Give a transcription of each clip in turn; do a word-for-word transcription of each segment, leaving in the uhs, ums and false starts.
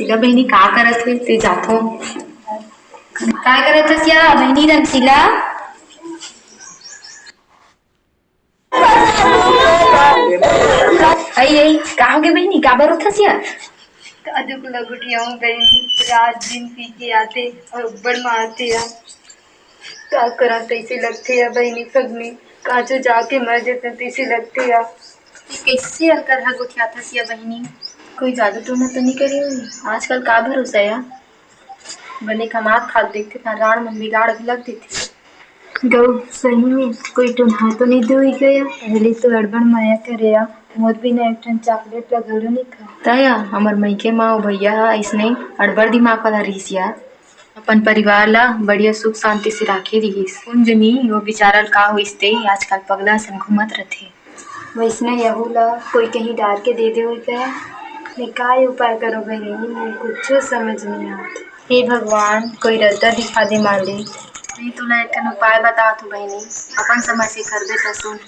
गा बहिनी, का करत हे? ते जाथो। का करत हस या बहिनी रमशीला? अई, अई, का होगे बहिनी? काबर रोथस या? का दुख ल गोठियाहूं बहिनी, रात दिन पी के आथे अउ अब्बड़ मारथे या। का करंव, तइसे लगथे या बहिनी, फगनी, काचो जाके मर जतेंव तइसे लगथे या। ये कइसे अलकरहा गोठियाथस या बहिनी? कोई जादू टोना तो नइ करे होही? आजकल का भरोसा या? बने कमात खात देखथे, त रांड़ मन बिगाड़ घलक देथे। गऊ, सही में कोई टोनहा तो नइ दे होही गा या? पहली तो अड़बड़ मया करे या, मोर बिना एक ठन chocolate ला घलो नइ खाय। त या, हमर मइके म ओ भइया ह अइसने अड़बड़ दिमाग वाला रिहिस यार। अपन परिवार ला बढ़िया सुख शांति से राखे रिहिस। कोन जनी ओ बिचारा ल का होइस ते आजकल पगला असन घूमत रथे। वइसने यहू ला कोई कहीं डार के दे दे होही गा या? मैं का उपाय करों बहिनी, मोर कुछो समझ नइ आवत। हे भगवान, कोई रद्दा दिखा दे मालिक। मैं तोला एक ठन उपाय बतात हूं बहिनी, अपन समझ के करबे त सुन।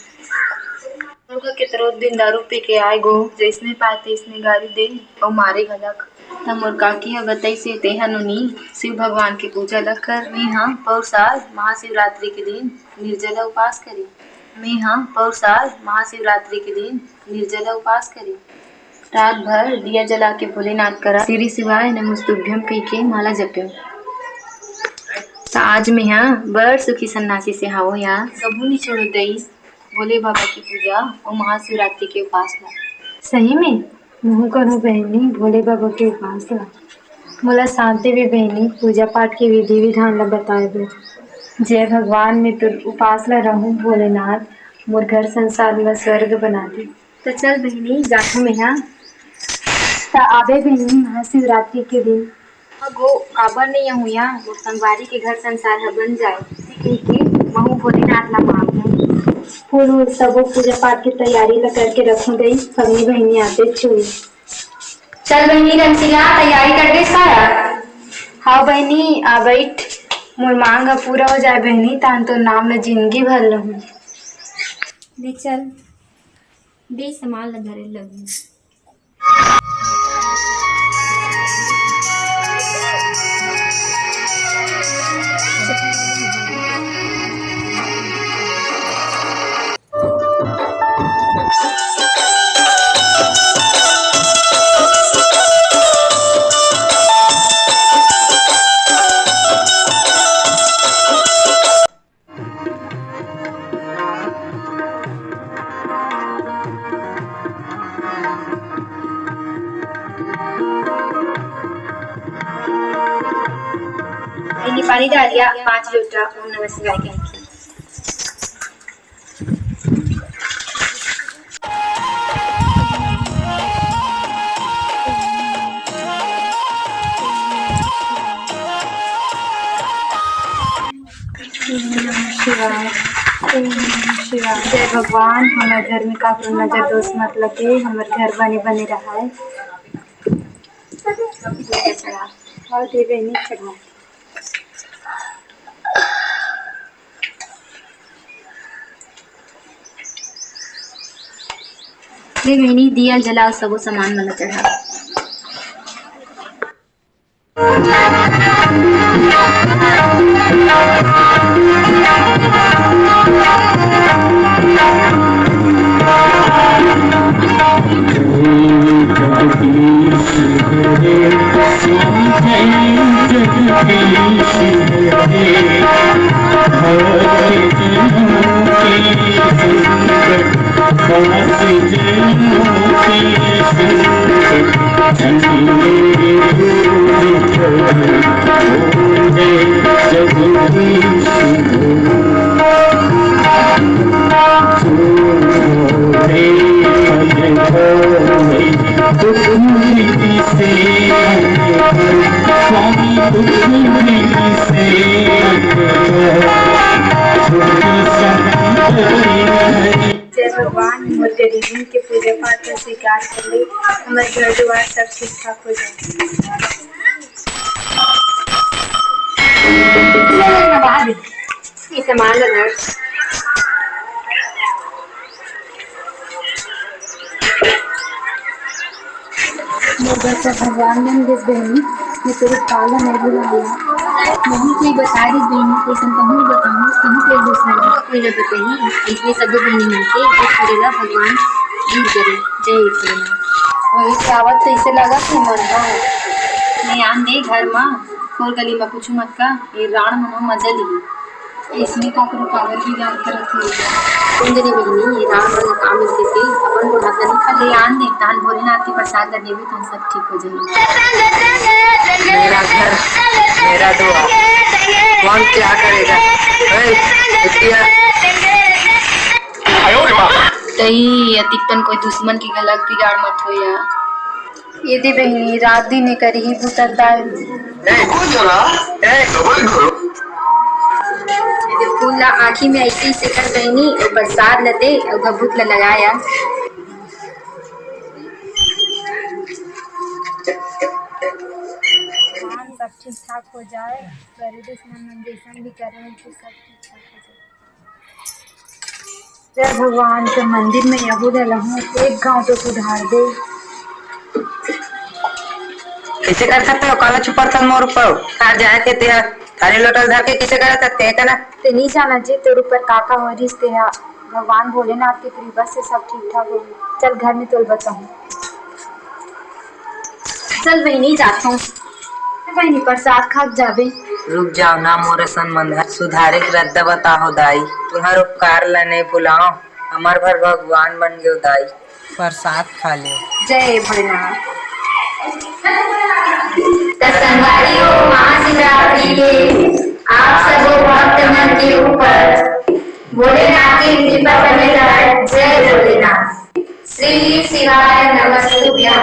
मोर घर के तरोत दिन दारू पी के आय गो, जइसने पाय तइसने गारी दे अउ मारे घलक। त मोर काकी ह बतइस हे, तेहा नोनी शिव भगवान के पूजा ल कर। मेंहा पउर साल महाशिवरात्रि के दिन निर्जला उपास करेंव। मेंहा पउर साल महाशिवरात्रि के दिन निर्जला उपास करेंव। रात भर दिया जला के भोलेनाथ करा श्री शिवाय नमस्तुभ्यं कहिके माला जपेंव। त आज मेंहा बड़ सुखी सन्यासी से हावों यार। कभू नइ छोड़ों दई भोले बाबा के पूजा अउ महाशिवरात्रि के उपास ला। सही में? महूं करहूं बहिनी भोले बाबा के उपास ला। मोला शांति भी बहिनी पूजा पाठ के विधि विधान ला बताए बर। जय भगवान, मैं तोर उपास ला रहूं भोलेनाथ, मोर घर संसार ला स्वर्ग बना दे। त चल बहिनी, जाथों मेंहा। त आबे बहिनी महाशिवरात्रि के दिन। अगो, काबर नइ आहूं या, मोर संगवारी के घर संसार ह बन जाय, कहिके महूं भोलेनाथ ला मांगहूं। फूल वूल सबो पूजा पाठ के तैयारी ला करके रखहूं दई, फगनी बहिनी आतेच होही। चल बहिनी रमशीला, तैयारी कर देस का? हाव बहिनी, आ बइठ, मोर मांग ह पूरा हो जाय बहिनी, ताहन तोर नाम ला जिनगी भर लहूं। ले चल, दे सामान ला धरे लगहूं। इन्हीं पानी डालिया पाँच लोटा ओम नमः शिवाय के। ओम नमः शिवाय, ओम नमः शिवाय। जय भगवान, हमर घर में काकरो नजर दोष मत लगे, हमर घर बने बने रहय। और दे बहिनी चढ़ा। ले बहिनी, दिया जलाओ, सबो सामान मन ला चढ़ा। जय भगवान, मोर गरीबी के पूजा पाठ ला स्वीकार कर ले, हमर घर दुआर सब ठीक ठाक हो जाए। ये सामान ला धर। तोर बर सब भगवान बन गे बहिनी, मैं तोर उपकार ला नहीं भुलाहूँ। नहीं कोई बता दे बहिनी, कइसन कहूँ बताहूँ, कहूँ कोई दूसरा ला। कोई ला बताही, इसलिए सभी बहिनी मिलके एक दूसरे ला भगवान दूर करे। जय भोलेनाथ। वही से आवत तो इसे लगा कि मन ह। नहीं आन दे घर मा, खोर गली मा कुछ मत का, ये राण मनो मजा ली। इसमें का करो, काबर की जान करत हो? कुंदनी बहिनी, ये राम वाला काम मिलते थे, अपन बुढ़ापा नहीं खा ले। आन दे, तान भोलेनाथ के प्रसाद ला देवे, तान सब ठीक हो जाए। मेरा घर, मेरा दुआ, कौन क्या करेगा? ए, बिटिया। तही अतिकपन कोई दुश्मन की गलत बिगाड़ मत हो यार। ये दे बहिनी, रात दिन ये करी ही भूतक दाय। ए, ए, फूल ला आँखी में ऐसे ही सेकर बहिनी, अउ प्रसाद ल दे, अउ भभूत ल लगाया। भगवान सब ठीक ठाक हो जाए, करे दुश्मन मन जैसन भी करे, उनके सब ठीक ठाक हो जाए। जय भगवान के मंदिर में यहू डलहूँ, एक गांव तो सुधार दे। कइसे कर सकते हो? काला छुपर था मोर ऊपर। कार जाए के तेरा थाली लोटा धर के कइसे कर सकते हैं, है ना? ते नहीं जाना जी, तोर ऊपर काका हो रिस ते हा। भगवान भोलेनाथ के कृपा से सब ठीक ठाक हो। चल घर में तोल बताऊँ। चल बहिनी, जाथों। बहिनी, प्रसाद खा के जाबे। रुक जाओ ना, मोर असन मन ह सुधारे के रद्दा बताहो दाई। तुम्हार उपकार ला नहीं भुलाओ, हमर भर भगवान बन गयो दाई। प्रसाद खा ले। जय भोलेनाथ। त संगवारी हो, महाशिवरात्रि के आप सबो भक्त मन के ऊपर भोलेनाथ के कृपा बने रहे। जय भोलेनाथ। श्री शिवाय नमस्तुभ्यं।